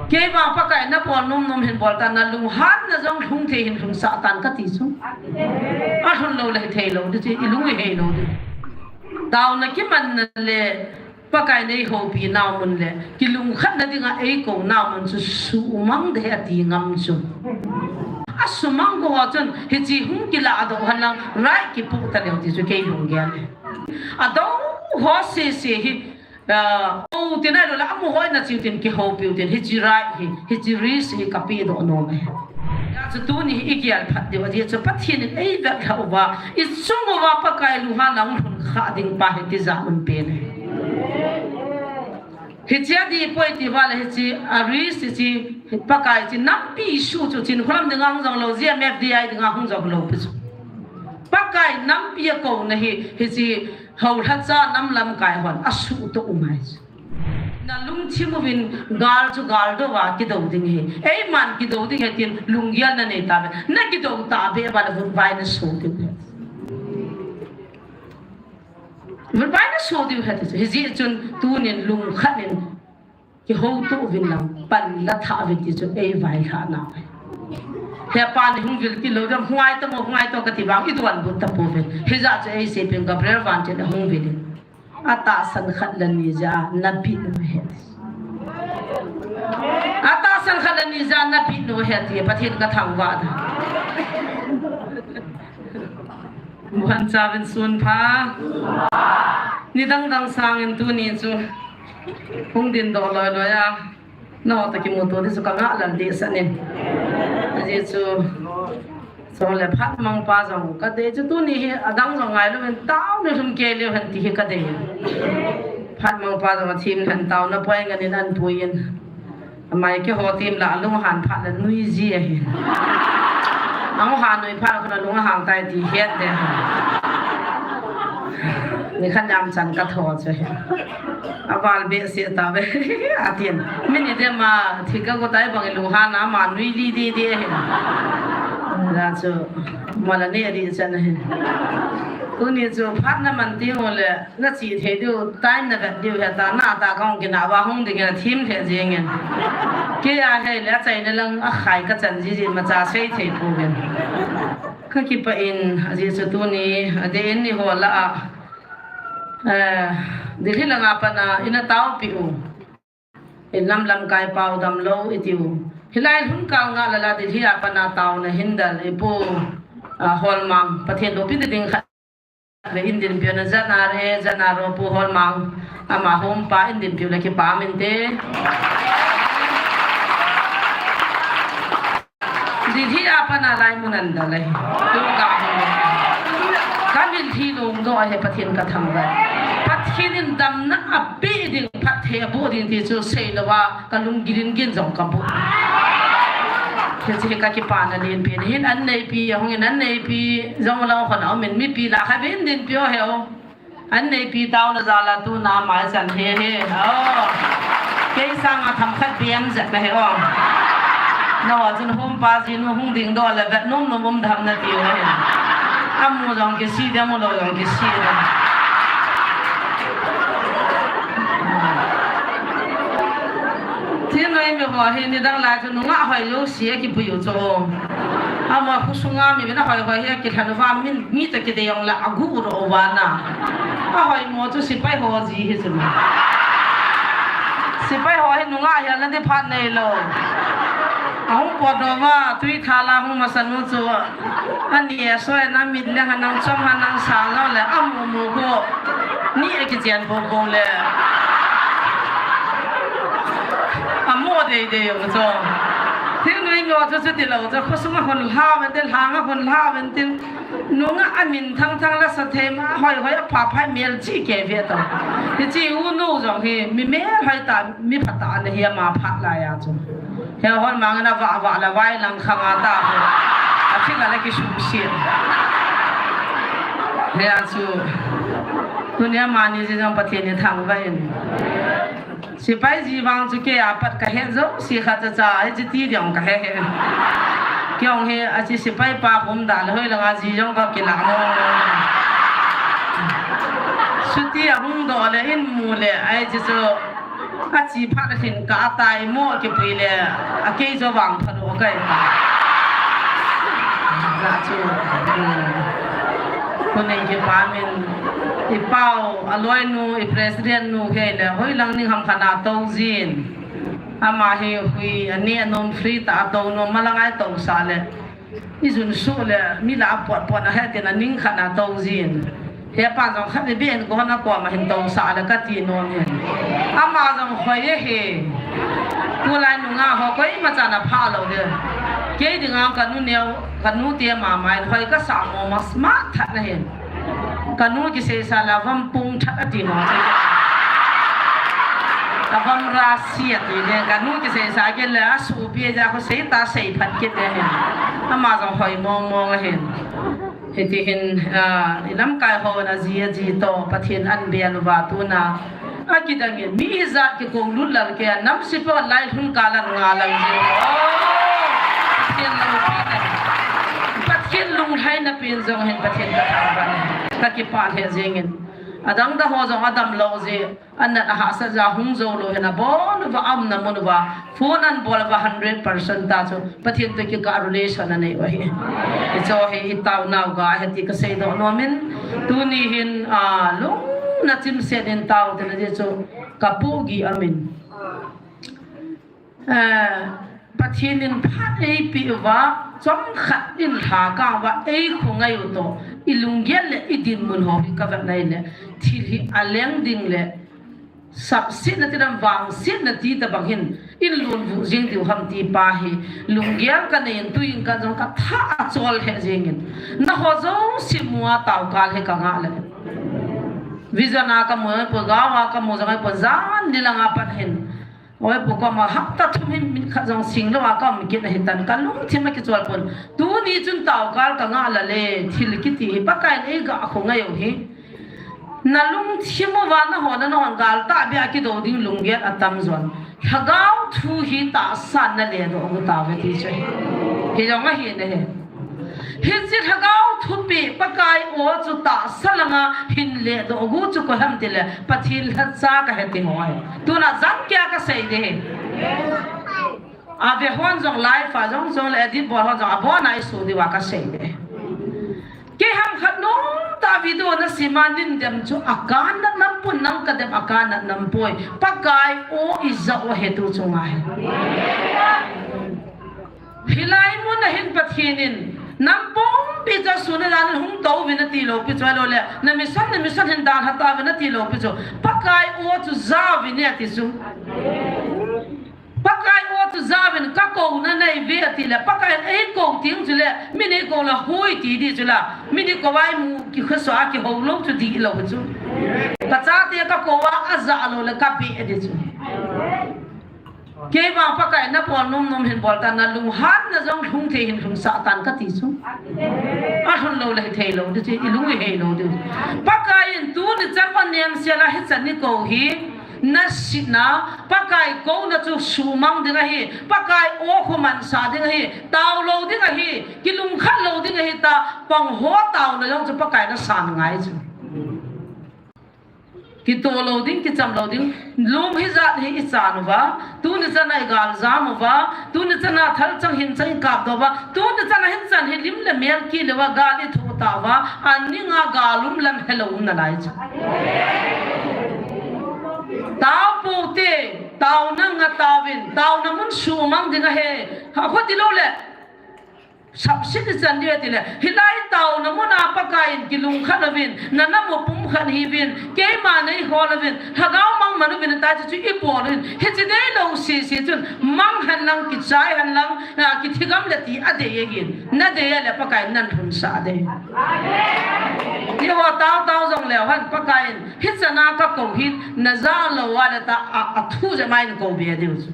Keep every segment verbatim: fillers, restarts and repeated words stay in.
Keima Pakai na bol nom nom hin bol tan, na lunghanna jong lhung thei hin lhungsah tan kati chu. Alhun lou le hithei lou ding chu, ilung ihei lou ding. Taona kimanna le Pakai nei houpi nau mun le kilungkhatna dinga eikou nau mun chu sumang ding ahi ati ngam chu. Asumang kou ho chun hiche hung kilah doh hen lang, right kipoh taleu ti chu kei lunggel ahi. Adou ho sese hi, ah, hou tin ahilou le, amu hoi na chiu tin, kihoupiu tin, hiche right hi, hiche risk hi kapeh doh nom ahi. Hijeh chun tuni hi igel phat diu, ajeh chu Pathen in eivetlhah uva, ichung uva Pakai lunghanna lhun kha ding pa hi tijat um pen ahi. Hiche adih poi ti uva le hiche a risk hiche Pakai hiche nampi isuh chu Chinkholam dinga hung jong lou, G M F D I dinga hung jong lou pi chu. Pakai nampi a kouna hi, hiche houlhacha nam lamkai hon asuhtoh u ngai chu. Na lungthim uvin gal chu gal dou a kidou ding ahi. Eiman kidou ding ahi tin lunggel na nei tauve. Na kidou tauve uva le vutvai na so ding ahi. Vutvai na so ding ahi ti chu. Hijeh chun tunin lungkhat in kihoutoh uvin lang, panla thah uvin ti chu eivailhahna ahi. Hepa nei hung vil ti lou ding, hung ngai tamo, hung ngai tamo kati vang, idonbut tapouvin. Hijeh chun eiseipin Gabriel Vantil ahung vil in. Atahsan khat le ni jeh a nabit u ahi. Atahsan khat le ni jeh a nabit u ahi ti Pathen kathangvah e. Muhan chauvin sun pha. Nidang dang sangin tuni chu hung dingdoh loi loi a. Nangho toh kimuto ding chu kangah lal dehset in. Ajeh chu, chule phat mangpa jong kadei chu tuni hi adang jong ngailouvin taona lhum kei leu hen ti hi kadei. Phat mangpa jong athem lhon taona poi ngan in anpui in. Amai keiho tem la alung ahan phat le nui ji ahi. Ahung han nui phat le khun alung ahang tai ti het ding ahi. Nikhat niam chan katho chu ahi. Aval behseh tauve. Atin. Min idem a, thil kago tai bang ilunghan a, ama nui di di di ahi. Hijeh chu, mala ne di chan ahi. Tuni chu phat na man teng ule, na che thei diu, time na vet diu ahi ta, na ta kahung kinah uva hung ding in athem lheh jeng in. Kei a hile, achaina lang akhai kachan ji ji, imacha sei thei pouvin. Kakipah in, ajeh chu tuni, adeh in eiho lah a, eh, Delhi langa pat a, ina taopeh u. Inam lamkai pao damlou itiu. Hilai hun kal ngah lala Delhi a pat a taona hin del ipu, ah, Holmang, Pathen loupina ding khat ve in dinpiu na Z R A, Z R O pu Holmang, ama home pa in dinpiu le kipa um inte. Delhi a pat a lai mun an del ahi. Kum ka hung. Ka mitlhi lungdoh ahi Pathen kathangvah e. Pathen in damna apeh ding, phatthei aboh ding ti chu seilouva, kalung gilin gin jong kaboh. Hiche hi kakipana lenpen ahin, an neipi, ahung in an neipi, jong lou khon a um in mipi lah khat ve in dinpiu ahi o. An neipi taona jal a tuna mai chan he he. Oh. Kei sanga themkhat bem jep ahi o. Nangho chun home pa jinu hung dingdoh le vet nom nom um dem nati u ahi. Amu jong kisih dem, amu lou jong kisih dem. Thingnoi mi ho hi nidang lai chu nungah hoi jouse akipui u chu. Ama khosunga mi vin ahoi hoi hi akilhen uva min, mi toh kidei jong le aguh doh uva na. Ahoimo chu sepai ho ji hi chu. Sepai ho hi nungah hialna ding phat neilou. Ahung potdoh uva, tui thal a hung masan u chu. Ani asoi na mit le hanang chom hanang sa lo le amu mu khu. Ni akichen po po le. Amo dei dei jong chu. Thingnoi mi ho chu chuti lou chu, khosunga hon lha uvin tin, lhanga hon lha uvin tin. Nungah amin thang thang le sa thei ma, hoi hoi apha phai mel chi kei ve ta. Hiche u nu jong hi mi mel hoi ta, mi phatah ana hi ama phat lai a chu. He Holmang in avah vah le vai lang khang a ta. Athik a le kisum sia. Hia chu. Tunia mani ji jong Pathen in thangvah in. Sepai ji vang chu kei a pat kahet jouse khat cha cha, hiche ti ding kahe he. Kei jong hi ache sepai pa pum da le hoi langa ji jong kakilah mo. Chuti ahung doh le in mu le, ahi chu. Achi phat a hin ka atai mo kipui le, akei jo vang phat u kai ta. Ja chu. Hmm. Kuning kipa min, i pau, a loinu, i president nu hei le, hoi lang ning ham khana to jin. Ama hi hui, ani anom free ta to nom, malangai to sa le. I jun su le, mi la pot pot na he tin a ning khat na to jin. He pa jong khat ni ben ko na ko ma hin to sa le ka ti nom hin. Ama jong hoi e he. Tulai nunga ho koima cha na pha lo de. Kei dinga ka nu neo, ka nu te ma mai hoi ka sa mo mas ma that na hin. Ka nu kisei sa la vam pung that ati mo. Ka vam ra si ati de. Ka nu kisei sa ke le a su pi ja ko sei ta sei phat kit de hin. Ama jong hoi mong mong a hin. Hiti hin, ah, i lamkai ho na ji a ji to Pathen an bel uva tuna. A kidang in mi ijat kiko lut lal ke a nam sipo lai lhun kalan nga lang ji. Oh, Pathen lampi na. Pathen lunglhai na pen jong hin Pathen ka thangvah na. Ka kipah lheh jeng in. Adang da ho jong adam lou ji. Anat ahahsa ja hung jou lou hin abon uva, aumna mun uva, phone an bol uva hundred percent ta chu Pathen to kikah relation anei u ahi. Hicho hi i taonau ga ahi ti ka seidoh nom in, tuni hin, ah, lungna chimset in tao tina ji chu ka pu Gih Amin. Eh, Pathen in phat eipeh uva, chomkhat in lhakang uva, eikhongai u toh, i lunggel le i dinmun ho hi ka vet nai le, thil hi aleng ding le, sapsetna ti dam vangsetna ti tabang hin, in lunggel jing diu ham ti pa hi, lunggel ka nei in tuin ka jong ka tha a chol he jing in, na ho jouse mua taokal hi ka ngah le. Vision a ka mu, pagao a ka mu jong ai pa jan ni langa pat hin. Oi, pu koma hapta thum hin min khat jong sing lou a ka um kit na hitan ka lungthim a kichol pon. Tuni chun taokal ka ngah la le, thil kiti hi Pakai in eiga khongai u hi. Na lungthim uva na ho na na hon gal ta bia kido ding lunggel atam jon. Lhagao thu hi tahsan na le doh u tave ti chu. Hi jong ahi na he. Hiche lhagao thupi Pakai o chu tahsa langa hin le doh u chu koi ham ti le Pathen lhacha ka he ti ngoi. Tuna jang kia ka sei de. Ave hon jong live a jong jong le edit bol hon jong abon a i su diu a ka sei de. Kei ham khat nom ta video na sima nin dem chu akan na nam pun nang ka dem akan na nam poi. Pakai o i ja u he tu chu ngai. Hilai mun a hin Pathen in, nam pumpi cha suna dan hung to vin ati lou pi chu lou le, na mission, na mission hin dan ha ta vin ati lou pi chu, Pakai o chu ja vin ati chu. Pakai o chu ja vin ka ko na nei ve ati le, Pakai ei ko ting chu le, mi nei ko la hui ti di chu la, mi nei ko vai mu ki khaso a ki ho lou chu di lou chu. Ka chate ka ko a, a ja lou le ka pe di chu. Keima Pakai na bol nom nom hin bol ta, na lunghan na jong lhung thei hin lhung sah tan ka ti chu. A lhun lou le hi thei lou di chu, i lung i hei lou di. Pakai in tuni chan va nem sia la hi chan ni ko hi, na sina, Pakai ko na chu sumang ding ahi, Pakai o khu man sa ding ahi, tao lou ding ahi, kilungkhat lou ding ahi ta, pang ho tao na jong chu Pakai na san ngai chu. Kito lou ding, kicham lou ding, lum hi jat hi i chan uva, tuni chana i gal jam uva, tuni chana thal chang hin chang i kap doh uva, tuni chana hin chan hi lim le mel ki le uva, gal i tho ta uva, aning a gal um lam he lou um na lai chu. Tao pu te, tao na nga tao vin, tao na mun sumang ding ahi, ha kho ti lou le. Sapsit i chan diu ti le, hilai tao na mun a Pakai in kilungkhat uvin, na na mu pum khat hi vin, keima nei hol uvin, lhagao mang man uvin ta chu chu i bol uvin, hi chi dei lou si si chun, mang han lang, kichai han lang, a, kithigam le ti a dei ahin, na dei a le Pakai nan hun sa dei. Ti ho tao tao jong le han Pakai in, hi chana ka ko hin, na ja lou a le ta a, a thu je mai ko be diu chu.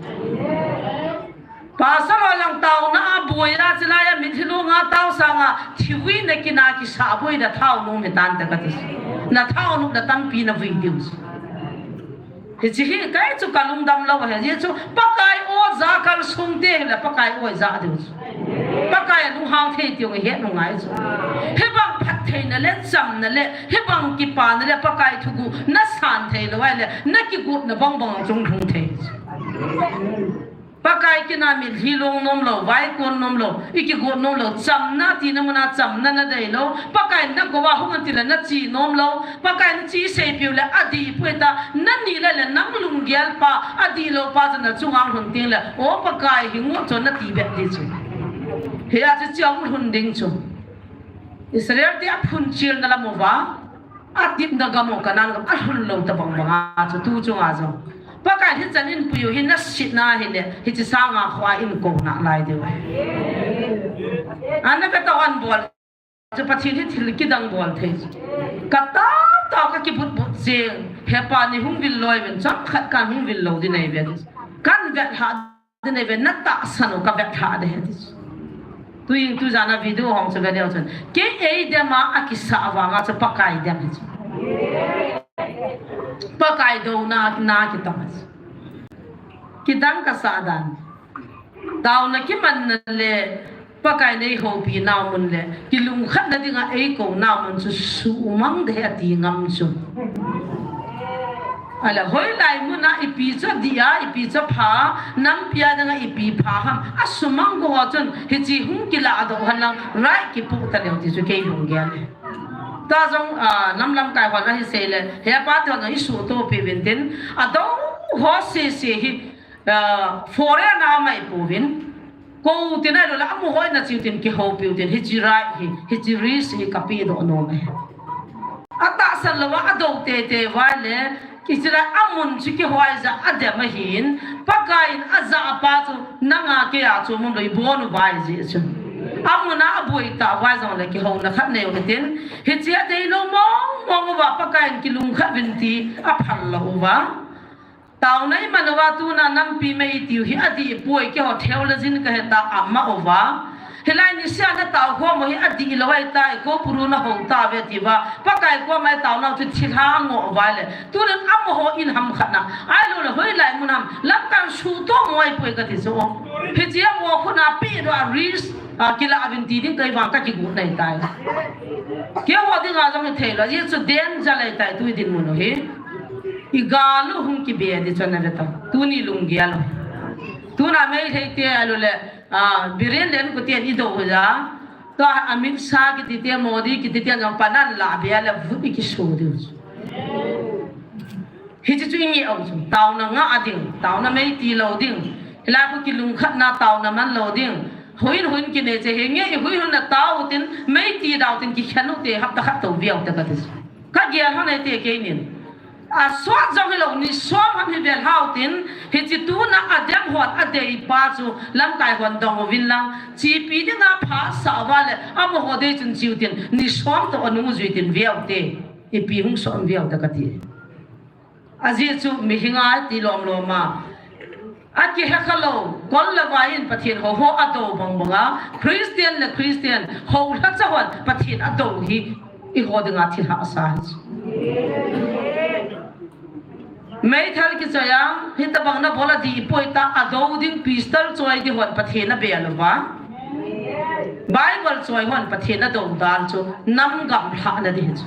Pastor ho lang taona a buai a, chilai a mithi lunga tao sanga, thivui na kina kisa buai na thao nung hi tan ta ka ti. Na thao nung na tampi na vui diu. Hichi hi kai chu ka lungdam lou he, hichi chu Pakai o ja kal sung te le Pakai o ja diu. Pakai alunghang thei ti jong ihet u ngai chu. Hibang phattheina le chamna le, hibang kipana le Pakai thuguh nasan thei lou ahile, nakigotna bangbang jong lhung thei chu. Pakai kina mitlhi long nom lou, vaikon nom lou, ikigot nom lou, chamna tina muna chamna nadei lou, Pakai in nakou a hung in tile nache nom lou, Pakai in nache seipeh u le adih poi ta, nani le le nang lunggel pa, adih lou pa chu nachunga lhun teng le, o Pakai hi ngoh chu nati bep ding chu. Hia chu chang lhun ding chu. Israel te aphunchilna lam uva, atepna gam u Canaan gam alhun lou tabang banga chu tu chunga jong Pakai in hichan in pui u hi nasetna hile, hiche sanga kho a in kou nalai diu. Ana ka tao an bol chu Pathen hi thil kidang bol thei chu. Ka tao tao ka kibut but jeng, he pa ni hung vil loi ven, chomkhat kan hung vil lou ding nei ve. Kan vet ha ding nei ve, natahsan u ka vet ha ding he ti chu. Tuin, tu jana video hung chu ve leu chun. Kei eidem a akisa vanga chu Pakai dem hi chu. Pakai douna, na kitong chu. Kidang kasa dan. Taona kimanna le Pakai in eihoupi nau mun le, kilungkhatna dinga eikou nau mun chu sumang ding ahi ati ngam chu. Ahile hoilai muna ipi chu dih a, ipi chu pha, nampi a dinga ipi pha ham, asumang go ho chun, hiche hung kilah doh hen lang, right kipoh taleu ti chu kei lunggel ahi. Tua jong, ah, nam lamkai hon ahi sei le, he pa te hon isuhtopi uvin tin, adou ho sese hi, ah, foreign a mai pouvin, kou tin ahilou le, amaho in ache u tin kihoupi u tin, hiche right hi, hiche risk hi kapeh doh nom ahi. Atahsan lou a, adou teitei uva ahile, hiche lai amun chu kihoi jeh a adem ahin, Pakai in ajah pa chu nanga keia chu mun lou ibon uva ahi jeh chun. Amun a aboi tah uva jongle kihouna khat nei u hitin, hiche adei lou mong mong uva Pakai in kilungkhat uvin ti aphal lou uva. Taona iman uva tuna nampi mei tiu hi adih poi, keiho theology kahe ta ama uva. Hilai niseh a natao khom u hi adih lou ahitai, kou puru nahou tauve atiuva. Pakai koma itaonau chu thilha angoh uva le. Tunin amaho in ham khat na. Ahilou le hoilai mun ham. Lamkai suhtoh mo ahipoi kati chu. Hiche amaho khut a peh doh a risk, ah, kilah uvin ti ding kei vang kakigot ahitai. Keiho dinga jong hithei lou. Ajeh chu danger ahitai tu dinmun u hi. Igal u hung kibe ding chu ana ve ta. Tuni lunggel u. Tuna Meitei te ahilou le, ah, Biren le Anku ten idou u ja. Tua Amit Shah kiti te, Modi kiti te jong pan alah be le vote ikiso diu chu. Hiche chu ingeh u chu. Taona ngah ding, taona mei ti lou ding. Hilai khu kilungkhatna taona man lou ding. Houin houin kinei che hi nge, ihouin houin natao u tin, mei ti dau tin kikhen u te hapta khat tou veu te kati chu. Kagel hon ahi te keinin. Asot jong hilou, ni som ham hi vel hau tin, hiche tuna adem hon adei pa chu lamkai hon dong uvin lang, chepi dinga phasah uva le, amaho dei chun che u tin, ni som toh anung jui tin veu te, ipi hung soh veu te kati. Ajeh chu mihinga ti lom lom a. Akihe khalou, kol le vai in Pathen hou ho adou bang banga, Christian le Christian, houlhacha hon Pathen adou hi, eiho dinga thil hahsa ahi chu. Meithal kichoi a, hitobang nabol adih poi ta, adou ding pistol choi ding hon Pathen abel uva. Bible choi hon Pathen adou dan chu, nam gam lhahna ding hi chu.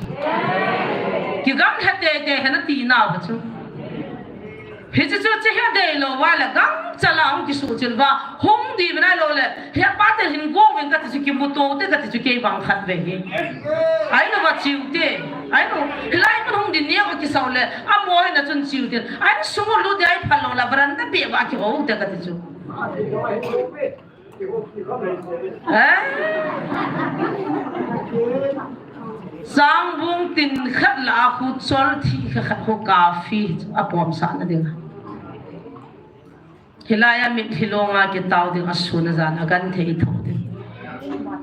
Kigam lha teitei hen ati nau hi chu. Hiche chu che hi adei lou uva le, gangchal a hung kisuhchil uva, hung ding uvin ahilou le, he pa te hin go uvin kati chu, kimuto te kati chu kei vang khat ve hi. Ahilou uva che u te, ahilou, hilai mun hung ding neo kisau le, amaho hin achun che u tin, ahin sung u lut ding ahiphal lou le, veranda beh uva kihou te kati chu. Eh? Changbung tin khat lah a khu chol thih kha khat khu coffee apomsahna ding. Hilai a mitlhi long a kitao ding, asun ajan a genthei thou ding.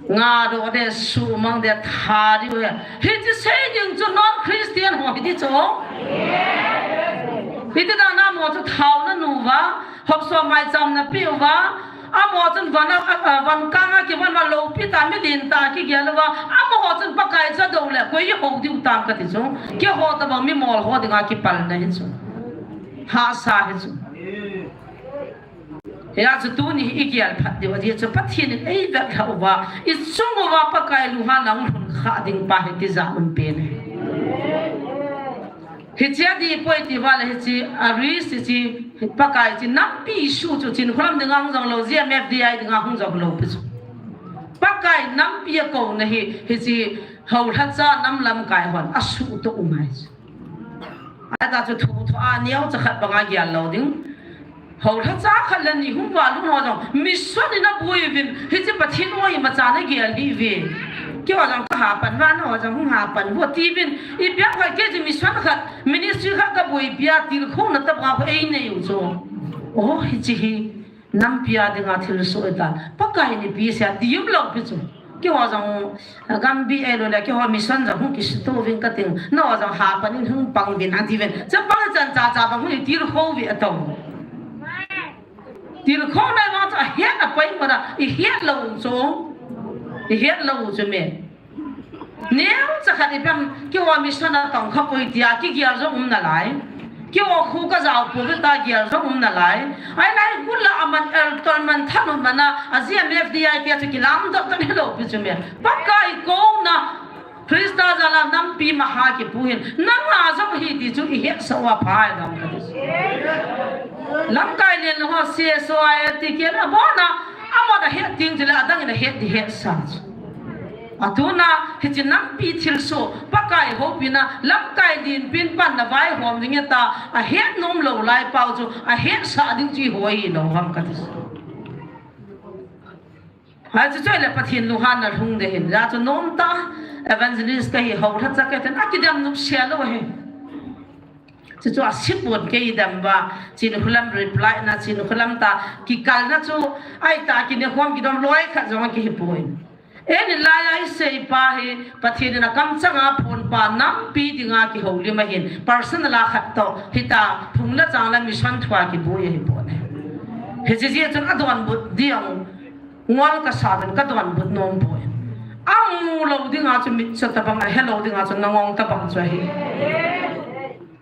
Nga doh ding, sumang ding, tha ding u hi. Hiche sei ding chu non Christian ho hiti chu. Hiti dan a amaho chu thaona nu uva, hopso maicham na pe uva, amaho chun van a, a, a, van kang a kivon uva, loupi tah a milen tah a kigel uva, amaho chun Pakai chu adou le, koi ihou diu tam kati chu. Keiho tobang mimol ho dinga kipalna hi chu. Hahsa hi chu. Hijeh chun tuni hi igel phat diu, ajeh chu Pathen in eivetlhah uva, ichung uva Pakai lunghanna hung lhun kha ding pa hi tijat um pen ahi. Hiche adih poi tiva le hiche, a risk hiche, Pakai hiche nampi issue chu Chinkholam dinga hung jong lou, G M F D I dinga hung jong lou pi chu. Pakai nampi akouna hi, hiche houlhacha nam lamkai hon asuhtoh u ngai chu. Ahita chu thu, thu a neocha khat banga gel lou ding. Houlhacha khat le ni hung valut ho jong, mission in aboi uvin, hiche Pathen o imacha nagel hih uve. Keiho jong kahapan uva, nangho jong hung hapan uvin, tiuvin, ipi ham khat kei chu mission khat, ministry khat kaboipi a, tilkhouna tobanga khu einei u chu. O, hiche hi nampi a dinga thilsoh ahitai. Pakai in eipeh sah ti um lou pi chu. Keiho jong, Gambih ahilou le, keiho mission jong hung kisuhtoh uvin kating. Nangho jong hapan in hung pang uvin atiuvin. Chapang chan chacha bang hung itilkhou uve atou. Tilkhouna vang chu ahet apai mona, ihet lou u chu. Ihet lou u chu me. Neocha khat ipi ham, keiho mission a tong kha poi tia kigel jong um nalai. Keiho khu kajao pouve tia gel jong um nalai. Ahilai gul a aman elton man thanun mana, a G M F D I tia chu kilamdot tan hilou pi chu me. Pakai kouna, Christa jal a nampi maha kipu hin, nanga jong hi ti chu ihetsah uva pha dam kati. Lamkai len lou ho, C S O I T ken abona, amon ahet ding chule adang in ahet di hetsah chu. Atuna, hiche nampi thilsoh, Pakai houpina, lamkai dinpin pan navaihom ding ata, ahet nom lou lai pau chu, ahetsah ding chu ihoi lou ham kati. Hiche chu ahile Pathen lunghanna lhung ding ahin. Hijeh chun nomtah, evangelist kahi houlhacha kahi tin, akidem nop sel lou ahi. Chuchu asipon kei idem uva, Chinkholam reply na, Chinkholam ta, kikalna chu, ahita, kinekhom kidom loi khat jong akihipoi. Eini laia isei pa hi, Pathen in akamchanga phon pa nampi dinga kihoulim ahin, personal a khat toh, hita, phung le chang le mission thua kiboi ahipon ahi. Hiche jeh chun adonbut ding, ngol kasauvin kadonbut nom poi. Amu lou dinga chu mitcho tobang, ahe lou dinga chu nangong tobang chu ahi.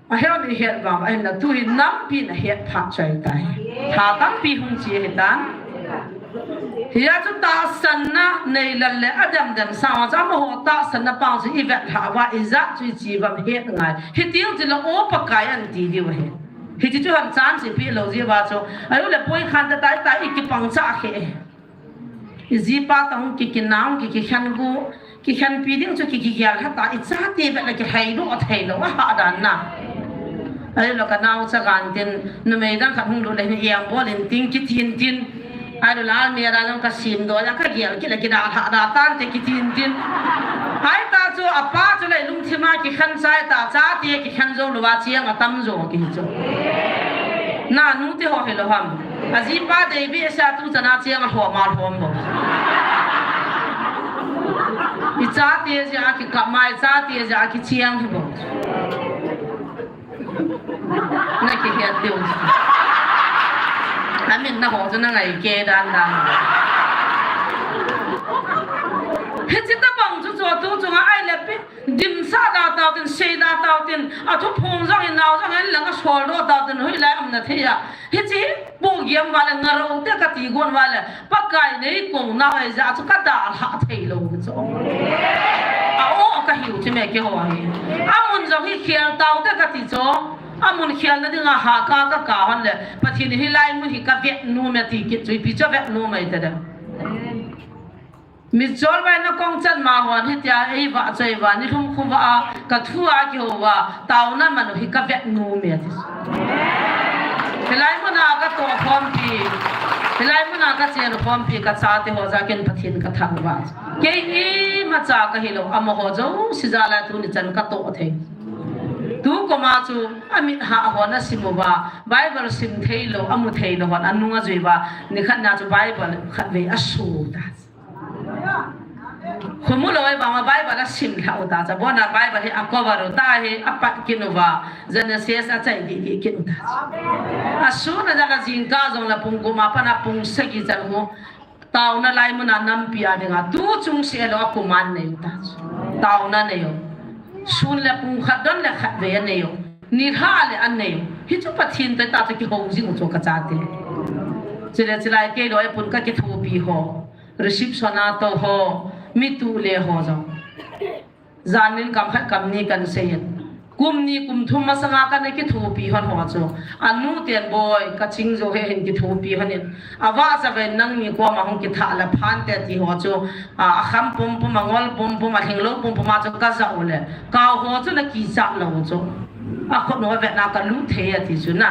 Ahet ihet vang, ahinla tu hi nampi in ahet phat chu ahitai. Tha tampi hung che ahitan. Hijeh chun tahsanna neilou le ademdem sanga chu amaho tahsanna pang chu ivetlhah uva ijat chu iche uvam het ngai. Hitiu chule o Pakai anti diu ahi. Hiti chu hon chance ipeh lou jeh uva chu. Ahilou le boikhan tahtah ikipanchah khe. Ijipa toh hung kikinah, hung kikikhen gu, kikhenpi ding chu kikigel lhata, ichate vet le kilhaidoh theilou, ahahdan na. Ahilou kanaocha gantin, numei dang khat hung lut le hin iang bol intin, kitin tin. Ahilou le almirah jong kasemdoh a, kagel kit le kidalhah da tante kitin tin. Ahita chu apa chu le lungthima kikhen chai ta, chate kikhen jou louva cheng atam jo kihi chu. Na nute ho hilou ham. Ajipa deibe sa tu chana cheng alhom alhom bou. Ichate jeh a kikap mai, ichate jeh a kicheng hi bou. Nakihet diu. Amin naho chu nangai kei dan dan. Hiche tobang chu chu tu chunga ahile pi. Dimsah da tautin, sei da tautin, athuphong jong inao jong inlang asoldoh tautin, hoilai umna thei a. Hiche hi, pohgim uva le, ngarou te kati gon uva le, Pakai neikou nau ahijeh chu kadalhah theilou chu. A-o kahiu chu me keiho hi. Amun jong hi khel taute kati chu. Amun khelna dinga haka kaka hon le, Pathen in hilai mun hi kavet nom e ti kit chu, ipi chu avet nom e ti dem. Mitchol vai na kong chan ma hon hitia eivahchoi uva, nilhum khovah a, kathua kihou uva, taona man u hi kavet nom e ati. Hilai muna katoh khompi, hilai muna kachen khompi, kachate ho jeh a ken Pathen kathangvah. Kei imacha kahilou, amaho jouse jal a tuni chan katoh thei. Tukum a chu amit hah hon asim uva, Bible sim theilou, amu theilou hon anung ajui uva, nikhat na chu Bible khatvei aso ta. Khomu lou e, banga Bible asim lhah u ta chu. Abona Bible hi acover u ta hi, apat kit uva, Genesis achai didi kit u ta chu. Asuna jal a jingkah jong le pung gup a pat a pung sagi chan u, taona lai muna nampi a dinga, tu chung seh lou a command nei u ta chu. Taona nei u. Sun le pung khat don le khatvei anei u. Nilhah le anei u. Hichu Pathen toh ta chu kihou jing u chu kachate. Chule chilai kei loi pun ka kithopi ho, reception a tou ho, mi tu le ho jong. Jan in kam khat kam ni kan sei in. Kum ni kum thum masanga kana kithopi hon ho chu. Anu ten boi ka ching jo he hin kithopi hon in. Ava sa ven nangni koma hung kitha la phan te ti ho chu. A, a kham pum pum, a ngol pum pum, a lhinglou pum pum a chu ka ja u le. Kau ho chu na kichat lou chu. A khut no vet na ka lut thei a ti chu na.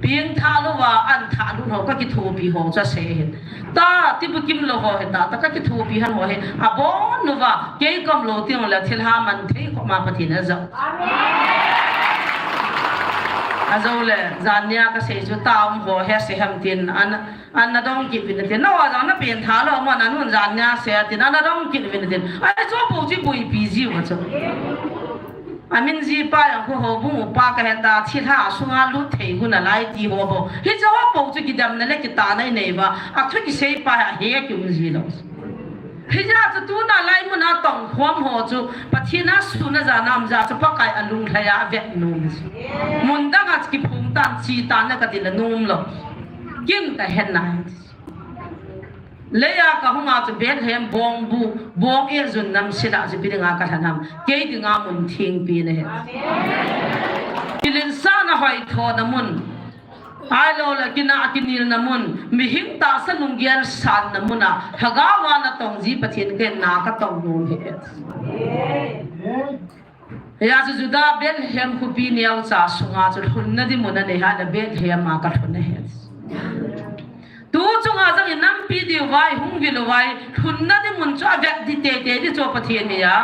Peng tha lou va, an tha lut ho ka kithopi ho chu a sei hin. Ta, ti bu kim lou ho he ta, ta ka kithopi han ho he. A bon nu va, kei kom lou ti le thil ha man thei ko ma Pathen a ja. A jo le, jan nia ka sei chu ta um ho he se ham tin, an, an na dong kit vin tin. No, a jong na pen tha lou mo na nun jan nia se tin, an na dong kit vin tin. Ai chu bou chi bui pi ji ma chu. A min ji pa jong khu houbung upa ka he ta, thilha sunga lut thei gu nalai ti ho bou. Hiche ho bou chu kidemna le kitahna i nei uva. A thu kisei pa hi a he kium ji lou. Hijeh chu tuna lai muna tong khom ho chu Pathen a sun a jana um jeh chu Pakai a lunglhai a vet nom. Mun dang a kiphum tan chi tan na ka ti le nom lou. Kin ka hen nai. Leiya ka hung a chu Bethlehem bong bu, bong e jun nam sila chu ipi dinga ka lhan ham. Kei dinga mun thengpi na he. Kilin sa na hoi tho na mun. Ai lo la kina kinil na mun. Mihing tahsa lunggel san na mun a. Lhagao a na tong ji Pathen ken na ka tong nom he. Hijeh chu Judah Bethlehem khopi neocha sunga chu lhunna ding mun a nei ha le Bethlehem a ka lhun a he. Tu chunga jong i nampi diu vai, hung vil u vai, lhunna ding mun chu a vet di tete di chu Pathen hi a.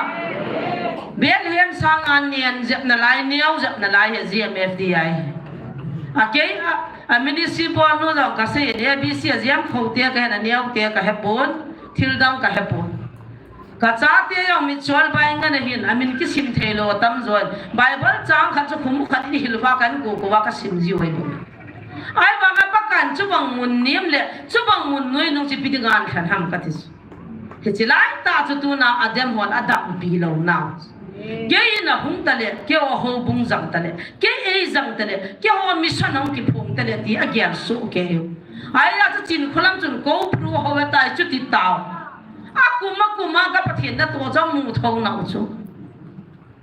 Bethlehem sanga nen jep nalai, neo jep nalai he G M F D I. A kei a, a ministry bol nu jong ka sei, A B C a jep kho te ka he na, neo te ka he pon, thil dang ka he pon. Ka chate jong mitchol bai ngan ahin, a min kisim thei lou atam jon. Bible chang khat chu khum khat in i hil uva kan ku ku uva ka sim jiu ahi bou. Ahivanga Pakaiyin chubang mun nem le, chubang mun noi nung chu ipi dinga lhan ham ka ti chu. Hiche lai tah chu tuna a dem hon a dampi lou na. Kei in a hung ta le, kei ho houbung jang ta le, kei ei jang ta le, kei ho mission hung kiphong ta le ti a gel soh kei u. Ahia chu Chinkholam chun ko pru ho e tai chu ti tao. A kum a kum a ka Pathen natoh jong mu tho nau chu.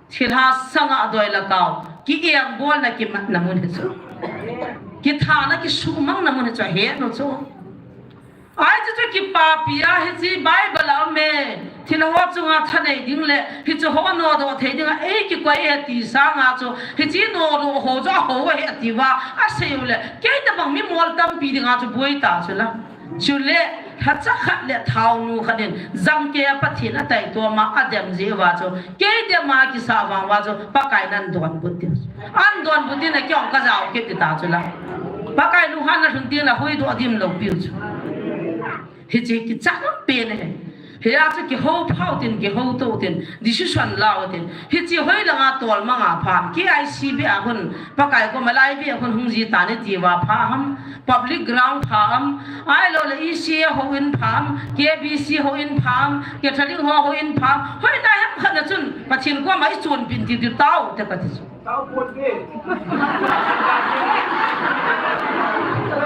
Thilha sanga doi la kau. Ki eng bol na ki mat na mun hi chu. Ki tha na ki sumang na mun hi chu he nu chu. Ai chu chu kipapi a hiche Bible a um e. Thil ho chunga thanei ding le hiche ho nodoh thei dinga ei kikoi e ti sanga chu. Hiche nodoh ho chu a ho e ti uva. A sei u le. Kei tabang mi mol tampi dinga chu boi ta chu la. Chule, lhacha khat le thaonu khat in, jangkeiya Pathen a taitom a, a dem jeh uva chu, kei dem a kisa vang uva chu, Pakaiyin an donbut diu. An donbut in a kei jong ka jao kit ta chu la. Pakai lunghan na lhun tin la huhdoh dim lou piu chu. Hiche kichat pen ahi. Hia chu kihou phau tin, kihou to tin, decision lau tin. Hiche hoilanga tolmang a pha, K I C beh a hun, Pakai koma lai beh a hun hung ji ta ni ti uva pha ham, public ground pha ham, ahilou le E C A houin pha ham, K B C houin pha ham, Catholic ho houin pha ham, hoilai ham khat na chun, Pathen koma i chonpin ti diu tao te ka ti chu. Tao pon te.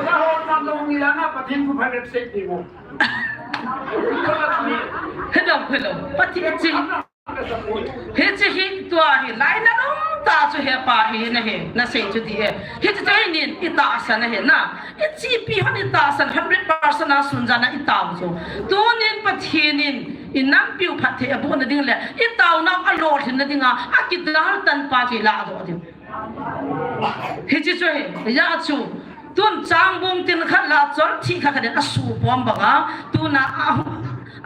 Ka ho tam lo ni la na Pathen ku pha vet se ti mo. Hello, hello. Pati chi. Hiche hi tua hi lai na um ta chu he pa hi na he, na sei chu ti he. Hiche chu inin i tahsan ahi na. I chipi hon i tahsan hundred percent a sun jana i tao chu. Tunin Pathen in i nampiu phatthei a bohna ding le i taona a lolhinna dinga a kidal tan pa chu i ladoh ding. Hiche chu hi, hia chu. Tun changbung tin khat la chol thi khat khat in a su pom banga, tuna a,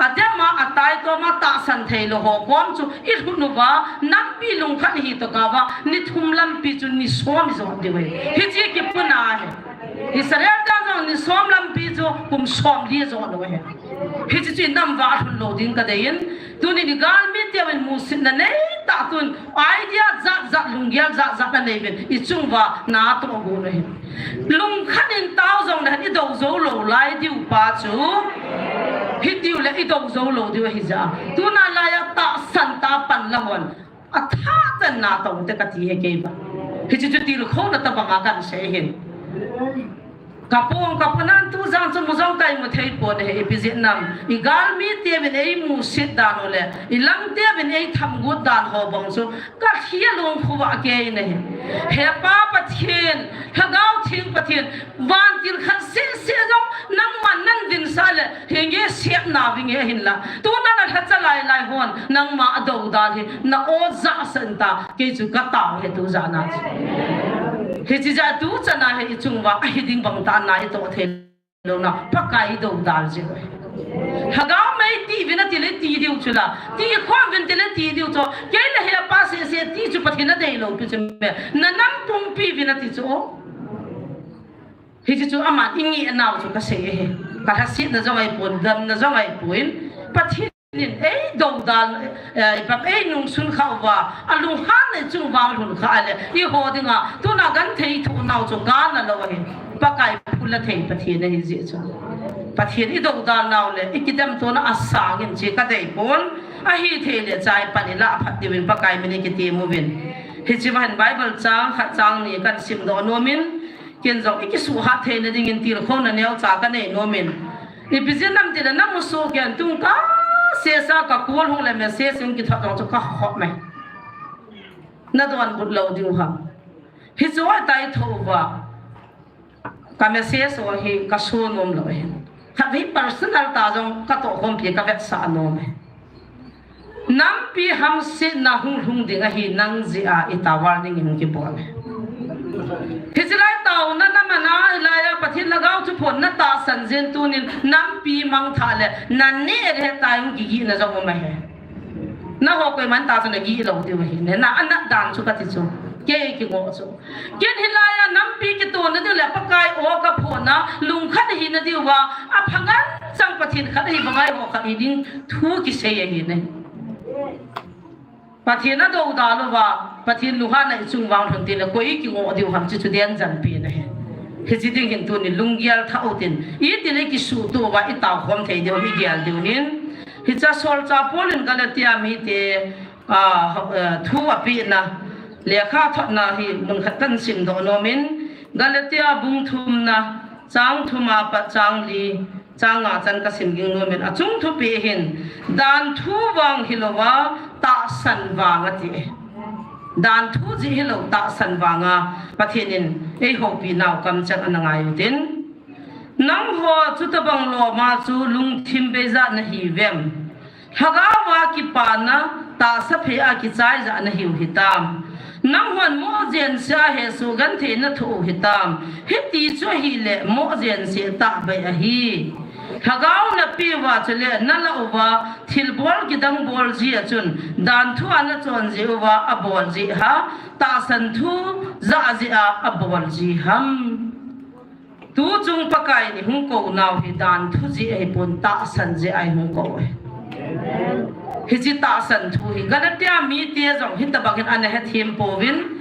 a dem a, a taitom a tahsan thei lou ho kom chu i lhun uva, nampi lungkhat hi to ka uva, ni thum lampi chu ni som i jot diu ahi. Hiche kipuna ahi. Israel te jong ni som lampi chu kum som li jot lou ahi. Hiche chu i nam uva lhun lou ding ka dei in, tunin i galmi teuvin musitna nei tah tun, idea jat jat, lunggel jat jat na nei uvin, i chung uva na toh gon u ahi. Lungkhat in tao jong le hen i do jou lou lai diu pa chu, hitiu le i do jou lou diu ahi jeh a. Tuna lai a tahsan tah pan la hon, a tha tan na toh te ka ti he kei ba. Hiche chu tilkhouna tabang a kan sei hin. Kapung, kapunan tu jang chu mu jong kai mu thei pon ahi, ipi jeh ham. I galmi teuvin ei musit dan u le, i lam teuvin ei thamgut dan ho bang chu, ka thia lung khuva kei nahi. He Pa Pathen, Lhagao Theng Pathen, vantil khat seh seh jong, nangman nan dinsah le, hinge siatna vinge hinla. Tuna na lhacha lai lai hon, nangma a dodal hi, na o ja san ta, kei chu ka tao he tu jana chu. Hiche jeh a tu chana hi i chunga, ahi ding bang tah na i toh thei lou na, Pakai i dodal jeh. Lhagao mei ti vin ati le ti diu chu la, ti khom vin ti le ti diu chu, kei le he Pa seh seh ti chu Pathen a dei lou pi chu me, na nam pumpi vin ati chu o. Hiche chu aman i nge nau chu ka sei ahi. Ka lhasetna jong ahi pon, damna jong ahi pon. Pathen in ei dodal, eh, i pap ei nungsun kha uva, a lunghanna i chunga lhun kha le, i ho dinga, tuna genthei thoh nau chu kana lou ahi. Pakai phula thei Pathen ahi jeh chu. Pathen i dodal nau le, i kidemtona asang in che ka dei pon, ahi thei le chai pan i lah phat diuvin Pakai min i kitem uvin. Hiche va hin Bible chang khat chang ni kan simdoh nom in, Ken jong i kisuhat theina dingin tilkhouna neocha ka nei nom in. Ipi jeh ham ti le na musoh ken tung ka sesa ka call hung le message hung kithot jong chu ka khop mai. Na donbut lou diu ham. Hichu ahi tai tho uva. Ka message ho hi ka so nom lou ahi. Khatvei personal tah jong ka tohkhompi ka vetsah nom e. Nampi hamsetna hung lhung ding ahi nang jeh a i tao warning hung kibol e. Hiche lai taona na mana hilai a Pathen Lhagao thuphon na tahsan jeh in tunin nampi mangthah le na neh le tai hung kigihna jong um ahi. Nangho koiman tahsan a gih lou diu ahi ne. Na anat dan chu kati chu. Kei kingoh chu. Ken hilai a nampi kitona ding le Pakai o ka phona lungkhat hina diuva, aphangan chang Pathen khat ahi banga eiho khat hi ding thu kisei ahi ne. Pathen a dodal uva, Pathen lunghanna i chunga lhun teng le koi kingoh diu ham chu chu den jan pi na ahi. Hiche ding hin tunin lunggel tha utin, iti le kisuhto uva i taokhom thei diu, i gel diu hin. Hiche a solchah Paul in Galatia mite a, eh, thu apehna, lekha thotna hi mun khat kan simdoh nom in, Galatia bung thumna, chang thum apat chang li, chang nga chan ka sim ging nom in, achung thupeh hin, dan thu vang hilouva, tahsan vang ati. Dan thu jeh hilou tahsan vanga, Pathen in eihoupi nau kamcheng ana ngai utin. Nangho chutabang loma chu lungthim beija nahi uvem. Lhagao a kipana tahsa phei a kichai ja nahiu hitam. Nanghon moh jeng sea hesoh genthei nathoh u hitam. Hiti chu ahile moh jeng se tahbeh ahi. Lhagao napeuva chule nalah uva thilbol kidang bol jeh a chun dan thu a nachon jeh uva abol jeh ham, tahsan thu ja jeh a abol jeh ham. Tuchung Pakai in ihung kou nau hi dan thu jeh ahipon tahsan jeh a ihung kou ahi. Hiche tahsan thu hi Galatia mite jong hitabang hin ana hethem pouvin.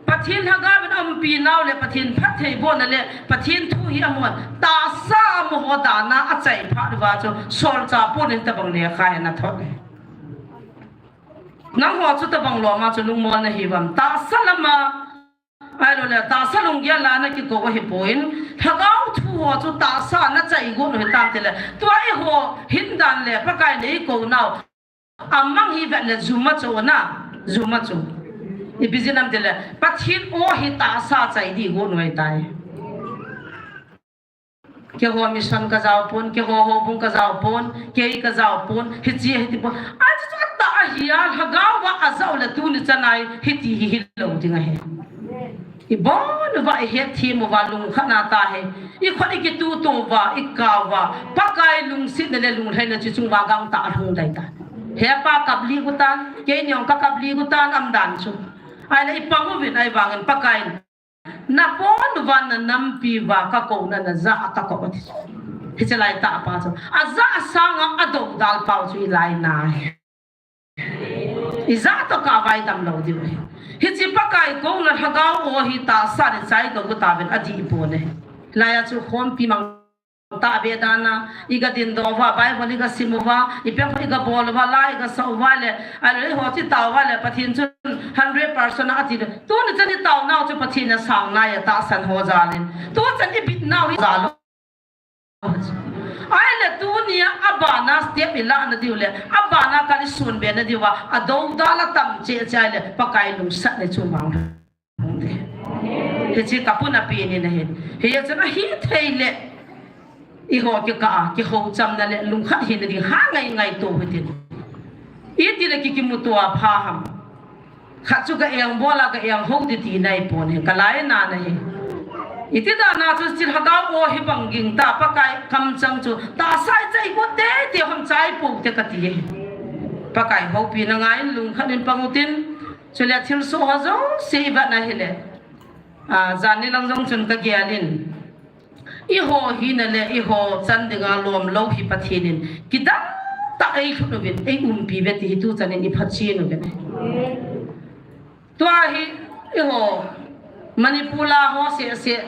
Pathen Lhagao in aumpi nau le Pathen phattheibohna le Pathen thu hi amun tahsa amaho dan a achai phat uva chu solchah Paul in tabang lekha hi ana thot e. Nangho chutabang loma chu lungmol nahi uvem. Tahsa lama Ahilou le, tahsa lunggel a nakikou ahipon, Lhagao thu ho chu tahsa nachai got u hitam tile, tua eiho hin dan le, Pakai in eikou nau, amang hi vet le, juma chu na, juma chu. Ipi jeh ham tile, Pathen o hi tahsa chai di got u ahitai. Keiho mission kajao pon, keiho houbung kajao pon, kei kajao pon, hiche hiti pon. Achu chu atah ahi a, Lhagao va ajao le tuni chan a hiti hi hilou ding ahi. Ibon uva ihetthem uva lungkhat na tahe. Ikhut ikituto uva, ikao uva. Pakai lungsetna le lunglhaina chu chunga gangtah a lhung dai tan. He Pa kap lih got tan, keini jong kakap lih got tan umdan chu. Ahile ipang uvin ahivangin Pakai in Nabon uva nanampi uva kakouna najah a kakou ati. Hiche lai tah pa chu. Ajah sanga adoudal pau chu ilai nai. Ijah toh kah a vai damlou diu ahi. Hiche Pakai kouna Lhagao o hi tahsa in chai got tauvin adih pon ahi. Hilai a chu khompi mang tahbeh dan a, iga dindoh uva, Bible iga sim uva, ipi ham iga bol uva, la iga sa uva le, ahilou le eiho chu itao uva le, Pathen chun hundred percent ati le. Tuni chan itao nau chu Pathen in asang nai a tahsan ho jal in. Tuchan ibit nau hi jalo. Ahile tunia abana step ilah nadiu le, abana kali sunbe nadiu va, adoudal atam cheh cheh ahile, Pakai lungsat le chu mang. Hiche kapuna pi ni nahin. Hiya chun ahithei le, iho kikah a, kihouchamna le, lungkhat hina ding ha ngai ngai to hitin. Iti le kikimuto a pha ham. Khat chu ka eng bol a ka eng ho di ti nai pon hi, ka lai na na hi. Iti dan a chu chil ha ka o hi bang ging ta Pakai kamchang chu ta sai chai ko te te hom chai po te ka ti hi. Pakai houpi na ngai in lungkhat in pang utin, chule thilsoh ho jouse i vet na hile. A, jan ni lang jong chun ka gel in. Iho hina le iho chan dinga lom lou hi Pathen in kidang tah ei lhut uvin ei umpi ve ti hi tu chan in i phachen uvin. Tua hi iho Manipur a ho seh seh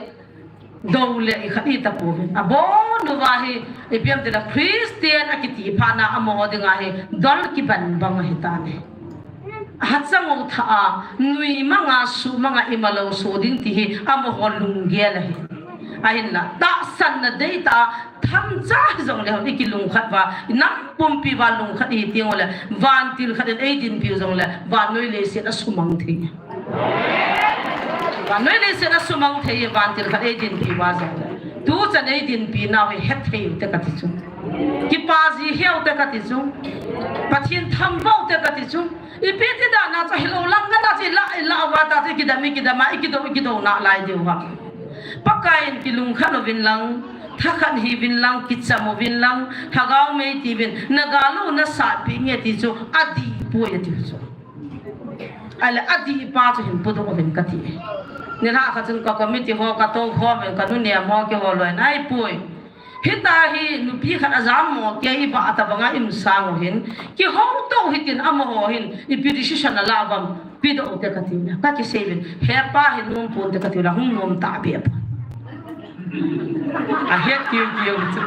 dou le i khat i ta pouvin. Abon uva hi ipi ham tile Christian akiti phat na amaho dinga hi dol kiban bang ahi tan e. Hachang u tha a, nui manga, su manga, imalou so ding ti hi, amaho lunggel ahi. Ahinla, tahsan na dei ta, thamcha hi jong le hon, i kilungkhat uva, i nam pumpi uva lungkhat i ti u le, vantil khat in ei dinpi u jong le, vannoi leiset a sumang thei. Vannoi leiset a sumang thei, vantil khat ei dinpi uva jong le. Tu chan ei dinpi nau hi hethei u te ka ti chu. Kipa ji heu te ka ti chu. Pathen thangvah u te ka ti chu. Ipi ti dan a chu hilou lang ngen a chu i la, i la uva ta chu i kidam, i kidam a, i kidou, i kidou na lai diu ha. Pakai in kilungkhat uvin lang, thakhat hi uvin lang, kicham uvin lang, lhagao mei ti uvin, na gal u na satpi nge ti chu, adih poi ati chu. Ahile adih pa chu hin pudoh uvin ka ti. Nilhah khat chun ka committee ho ka tou khom uvin, ka nu nem ho keiho loi in ahipoi. Hita hi nupi khat ajam mo kei i vah ta banga i um sang u hin. Kihouto hitin amaho hin ipi decision ala uvam pidoh u te ka ti u le. Ka kisei uvin. Hepa hi nom pon te ka ti u le. Hung nom ta be pon. Ahet kiu kiu chu.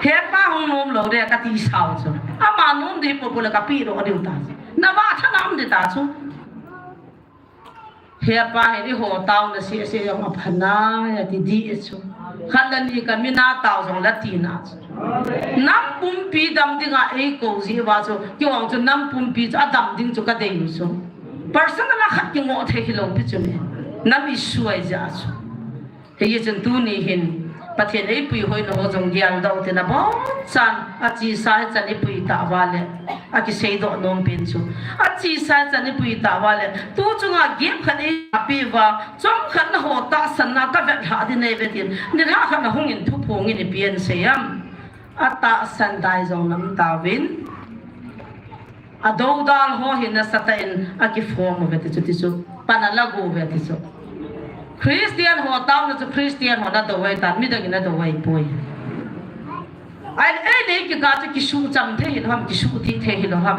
Hepa hung nom lou de ka ti sau chu. Ama nom di po po le ka pidoh diu ta chu. Na vah tha nam di ta chu. Hepa hin eiho taona seh seh jong apha nai ati di chu. Khat le ni ka min a tao jong la tina chu. Nam pumpi dam dinga eikou ji uva chu. Kei vang chu nam pumpi chu adam ding chu ka dei u chu. Personal a khat kingoh thei hilou pi chu me. Nam issue ahi jeh a chu. Hichun tuni hin Pathen eipui hoina ho jong geldoh tina bonchan achesa hichan ipui tauva le akiseidoh nom pen chu. Achesa hichan ipui tauva le tu chunga gap khat eipe uva chomkhat na ho tahsanna kavet lhah ding eive tin. Nilhah khat na hungin thuphongin ipi asei em. Atahsan dai jong nam tauvin. Adoudal ho hi nasatah in akiform uve ti chu, ti chu. Pan alagu uve ti chu. Christian ho taona chu Christian ho nadou ahitan, midang in nadou ahipoi. Ahile eile kikah chu kisuhcham thei hilou ham, kisuhthih thei hilou ham.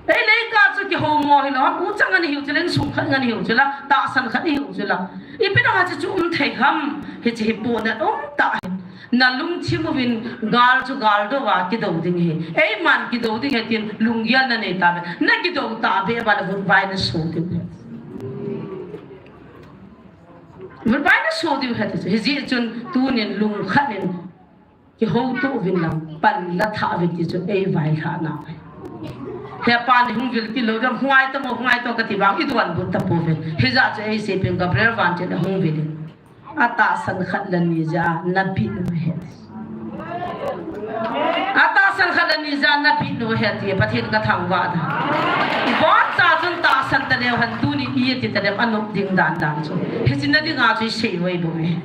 Eile kah chu kihoumo hilou ham, u chang ngen hiu chule, insung khat ngen hiu chula, tahsan khat hiu chula. Ipi dang a chu chu um thei ham, hiche hi pohnat um tah hi. Na lungthim uvin gal chu gal dou a kidou ding ahi. Eiman kidou ding ahi tin lunggel na nei tauve. Na kidou tauve uva le vutvai na so diu ahi. Vutvai na so diu ahi ti chu. Hijeh chun tunin lungkhat in kihouto uvin lang pan la thah uvin ti chu eivailhah nau ahi. Hepa ni hung vil kit lou dam, hung ngai tamo, hung ngai tamo kati vang idonbut tapouve. Hijeh chun eisei pen Gabriel vantil ahung vil in. Atahsan khat le ni jeh a nabit u ahi. Atahsan khat le ni jeh a nabit u ahi ti Pathen kathangvah da. Iboncha chun tahsan taleu hen tuni iti taleu anop ding dan dan chu. Hiche na dinga chu isei u ahibouve.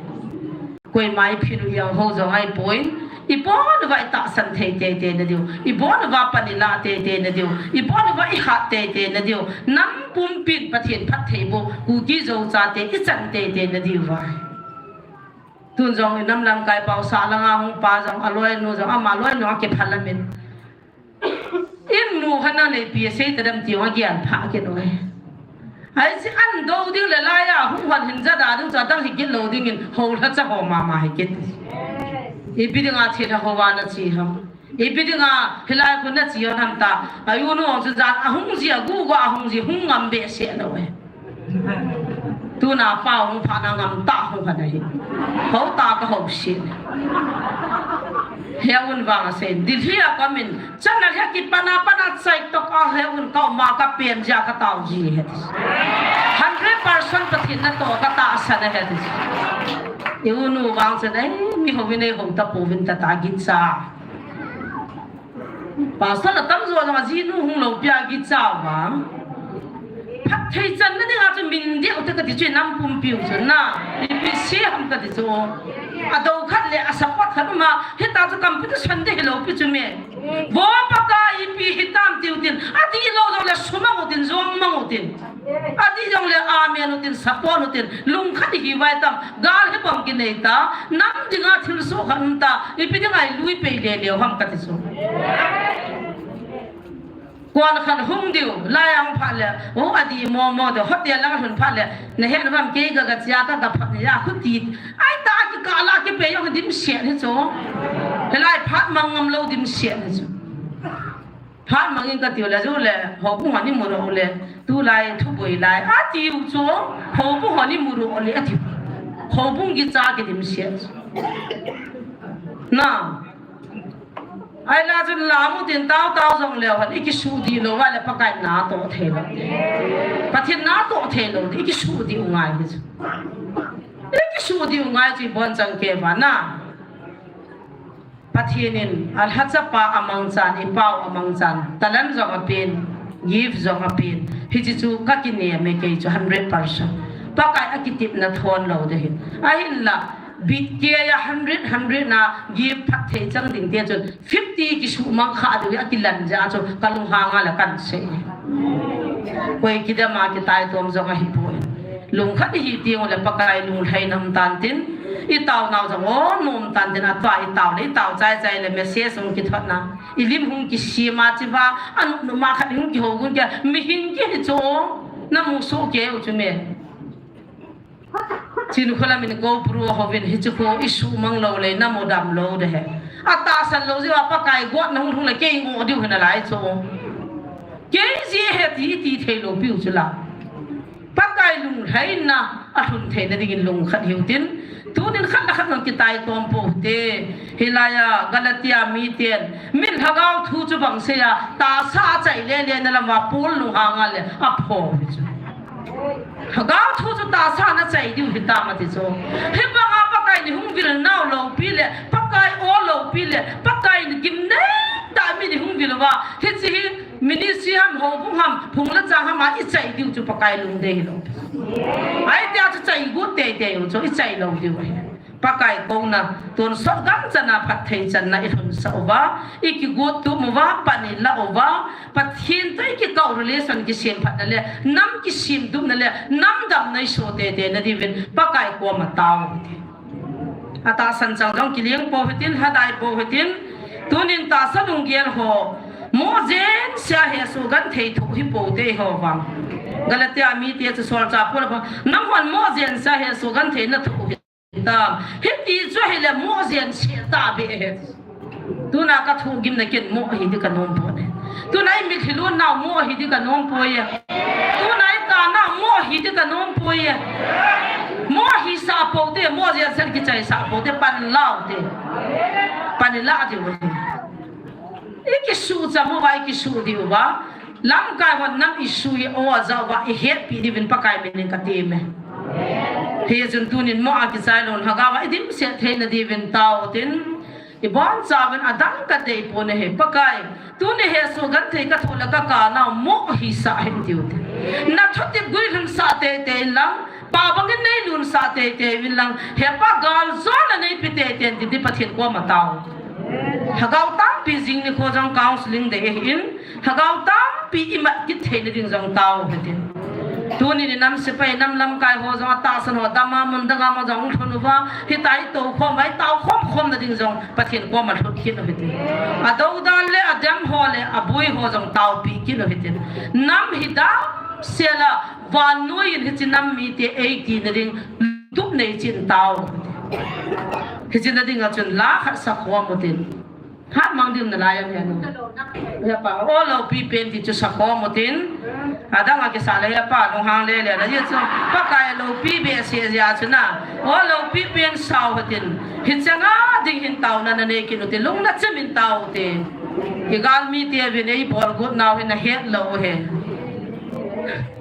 Koima iphin u jong ho jong ahipoi. Ibon uva itahsan thei teitei nadiu. Ibon uva pan ilah teitei nadiu. Ibon uva ihat teitei nadiu. Nam pumpin Pathen phattheiboh, Kuki Zo chate ichan teitei nadiu va. Tun jong inam lamkai pao sah langa hung pa jong aloinu jong ama loinu akiphalam in. Inmu khat na leipi asei tadem ti jong agel phah kit uve. Hiche an dou ding le laiya hung hon hin jada ding chu adang hikit lou dingin houlhacha ho mama hikit. Ipi dinga thilha houva nache ham. Ipi dinga hilai khu nache hon ham ta. Aunu jong chu jan ahung ji agugu ahung ji hung ngam behseh lou e. Tuna pau hung phat na ngam ta hung phat na hi. Ho ta ka ho si. He un vang a sen. Delhi a ka min. Channel hi a kipan a pan a chai tok a he un ka um a ka pen jia ka tao ji he. Hundred percent Pathen na to ka tahsan he. I u nu vang chen ai mi ho mi nei ho ta po vin ta ta gin sa. Pastor la tam zo na ji nu hung lo pia gin sa vang. Phatthei channa dinga chu min deu te ka ti chu nam pumpiu chu na. Ipi si ham ka ti chu. A do khat le a support khat ma. Hita chu competition de hi lo pi chu me. Vo Pakai ipi hitam tiu tin. A ti lo lo le suma u tin zong mang u tin. A ti jong le amen u tin support u tin. Lungkhat hi vai tam. Gal hi bang ki nei ta. Nam dinga thil so khan ta. Ipi dinga i lui pei le le ham ka ti chu. Kuan khat hung diu, lai ang phat le, o a di mo mo de, hotel lang hun phat le, na hen vam kei ga ga chia ka ga phat ya khu ti. Ai ta ki ka la ki pe yong dim sian hi chu. He lai phat mang ngam lo dim sian hi chu. Phat mang in ka tiu le zu le, ho bu ha ni mu ro le, tu lai thu boi lai, a tiu chu, ho bu ha ni mu ro le a tiu. Ho bu gi cha ki dim sian chu. Na. Ai la chun la mu tin tao tao jong leo han, i kisu di lo va le Pakai na to thei lo. Pathen na to thei lo, i kisu di u ngai hi chu. I kisu di u ngai chu i bon chang ke va na. Pathen in a lha chapa a mang chan, i pau a mang chan, talent jong a pen, gift jong a pen. Hi chi chu ka ki ne me kei chu hundred percent. Pakai a ki tip na thon lo de hin. A hin la, bit ke ya hundred, hundred na gift phat thei chang ding te chun. Fifty kisu mang kha deu a kilan ja chu ka lung hang a la kan se. Koi kidam a kitai tom jong a hi poi. Lungkhat hi ti le Pakai lunglhai nam tan tin. I tau nau jong o nom tan tin a tua i tau le i tau chai chai le message hung kithot na. I lim hung kisima chi va an nu ma khat hung kiho gun ke mi hin ki hi chu. Na mu su ke u chu me. Chin khula min ko pru ho vin hi chu ko i su mang lo le na mo dam lo de he. A ta san lo ji wa Pakai got na hung hung le kei ngo diu hina lai chu. Kei ji he ti ti thei lo piu chu la. Pakai lunglhai na a lhun thei na ding in lungkhat hiu tin. Tunin khat na khat nang kitai tom po te. Hilai a Galatia mi ten. Min lhagao thu chu bang se ya. Ta sa chai le le na lam wa Paul lunghang a le a pho hi chu. Lhagao thu chu ta sa na chai diu hi ta ma ti chu. Hi bang a Pakai ni hung vil nau lo pi le, Pakai o lo pi le, Pakai ni gim nei ta mi ni hung vil va. Hi chi hi ministry ham ho bung ham, phung la chang ham a i chai diu chu Pakai lungdei hi lo. Ai tia chu chai gu te te u chu i chai lo diu hi. Pakai kona, tonsot gam chana phatthei channa i lhun sa uva, i kigot tum uva, pan i la uva, Pathen to i kikau relation kisem phatna le, nam kisem dupna le, nam damna i so tete na diuvin, Pakai koma tao. A tahsan chang jong kileng po hitin, lhadai po hitin, tunin tahsa lunggel ho, mo jen sia he su gan thei thu hi po te ho vang. Galatia mi te chu sol cha po la po, nam hon mo jen sia he su gan thei na thu hi. Tam. Hiti chu ahile mo jen se ta be he. Tuna ka thu gim na ken mo hi di ka nom po ne. Tuna i mit hilun nau mo hi di ka nom po ye. Tuna i ta nau mo hi di ka nom po ye. Mo hi sa po te, mo jen sen ki chai sa po te, pan lau te. Pan la di wo. I kisu cha mo va, i kisu di uva. Lamkai hon nam i sui o a zau va i hetpi diuvin Pakai min in ka ti me. Hi chun tunin mo a kichai lon lhagao va i dimset theina diuvin tao tin. I bon chauvin a dang ka dei po ne he Pakai. Tuni he su gan thei ka thu le ka ka nau mo hi sa hin tiu te. Na thu ti gui lhun sa te te in lang. Pa bangin nei lun sa te te in lang. He pa gal zo na nei pi te te in ti di Pathen koma tao. Lhagao tampi jing ni kho jong counseling dei ahi in. Lhagao tampi i mat kit theina ding jong tao u hitin. Tuni ni nam sepai nam lamkai ho jong a tahsan ho dama mun danga ma jong lhun uva. Hitia i to khom vai tao khom khom na ding jong Pathen koma lhut kit u hitin. A do dan le a dem ho le a bui ho jong taopi kit u hitin. Nam hi dam sela vannoi in hichi nam mite ei ti na ding tup nei chin tao. Hichi na ding a chun la khat sa khom u tin. Phat mang ding na lai ang ya nu. Ya pa, o lo pi pen ti chu sa khom u tin. Adang a kisa le hepa lunghang lele na, hichu Pakai loupi behseh jeh a chu na. O loupi pen sao hitin, hicheng a ding hin taona nanei kit u hite, lung nachim in tao u hite. Igalmi teuvin eibolgot nau hi nahet lou u ahi.